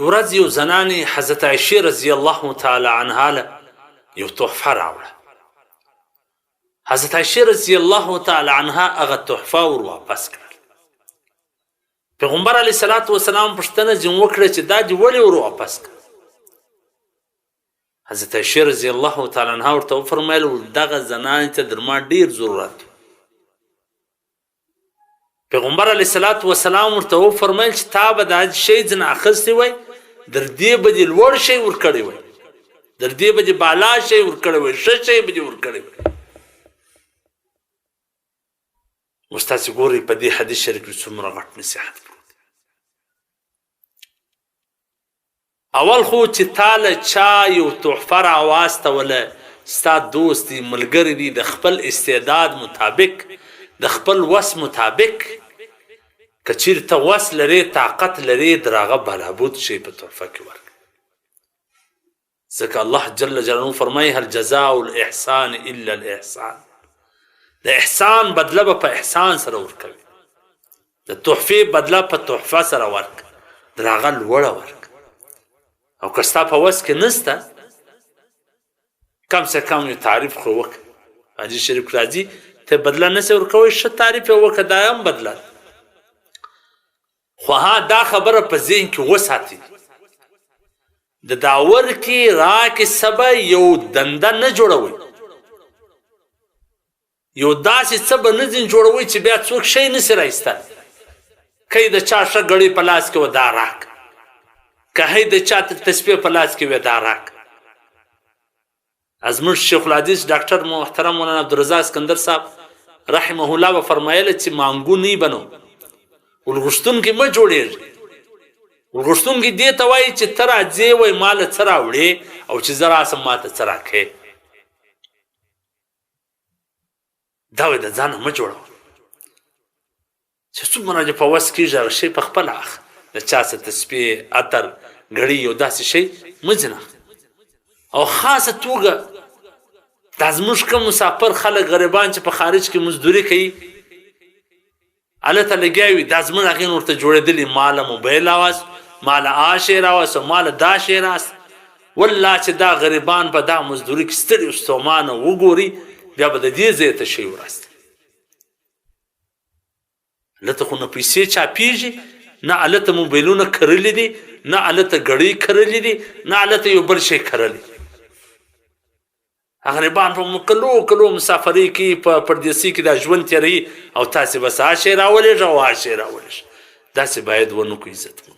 یو ورځ یو زنانې حضرت عائشې رضی الله تعالی عنها له یو تحفه راوړه. حضرت عائشې رضی الله تعالی عنها هغه تحفه ور واپس کړه. پیغمبر علیه الصلاة والسلام پوښتنه ځین وکړه چې دا دې ولې ور واپس کړه؟ حضرت عائشې رضی الله تعالی عنها ورته وفرمایل، دغه زنانې ته در ما ډیر ضرورت. پیغمبر علیه الصلاة والسلام ورته وفرمایل چې تا به دا شی ځنه اخیستی وای، در دې به دې لوړ شی ورکړی وای، در دې به دې بالا شی ورکړی وای، ښه شی به دې ورکړی وای. اوس تاسې ګورئ په دې حدیث شریف کې څومره غټ نصیحت پروت دی. اول خو چې تا له چا یو تحفه راواستوله، ستا دوست دی، ملګری دی، د خپل استعداد مطابق، د خپل وس مطابق، که چیرې ته وس لرې، طاقت لرې، در هغه بلابود شی په تحفه کې ورکړه. ځکه الله جل جلاله فرمایي هل جزاء الاحسان الا الاحسان، د احسان بدله به په احسان سره ورکوي، د تحفې بدله په تحفه سره ورک، در هغه لوړه ورک. او که ستا په وس کې نسته، کم سه کم یو تعریف خو وکړه. حدیث شریف کې راځي ته بدله نسې ورکوی، ښه تعریف یې وکړه، دا هم بدله ده. خو ها دا خبره په ذهن کې وساتئ، د داور کې راکې سبا یو دنده نه جوړوي، یو داسې څه به نه ځین جوړوي چې بیا څوک شی نسی راایستل. که د چا ښه ګړۍ په لاس کې وه دا راک، که هی د چا تسبیح په لاس کې وه دا راک. زموږ شیخ الحدیث ډاکټر محترم مولانا عبدالرزاق اسکندر صاحب رحمه الله به فرمایله چې مانګو نه بنو ولغوښتونکي مه جوړېږي. ولغوښتونکي دې ته وایي چې ته راځې وای ما له څه راوړې او چې زه راسم ما ته څه راکې. دا وایي د ځانه مه جوړوه، چې څومره دې په وس کېږي هغه شی په خپله اخله، د چا څه تسبیح، عطر، ګړۍ یو داسې شی مه ځینې اخله. او خاصه توګه دا زموږ کوم مسافر خلک غریبان چې په خارج کې مزدوري کوي، هلته لګیا وي، دا زموږ هغې نه ورته جوړېدلي، ماله موبایل راواست، ماله آ شی راواست او ماله دا شی راست. والله چې دا غریبان په دا مزدوري کې ستړي او ستومانه وګوري، بیا به د دې ځای ته شی وراستي. هلته خو نه پیسې چاپیږي، نه هلته موبایلونه کرلي دي، نه هلته ګړۍ کرلي دي، نه هلته یو بل شی کرلی. غریبان په کلو کلو مسافرۍ کې په پردیسۍ کې دا ژوند تېروي او تاسې بس ها شی راولېږه او ها شی راولېږه. داسې باید ونه کړو عزتمن.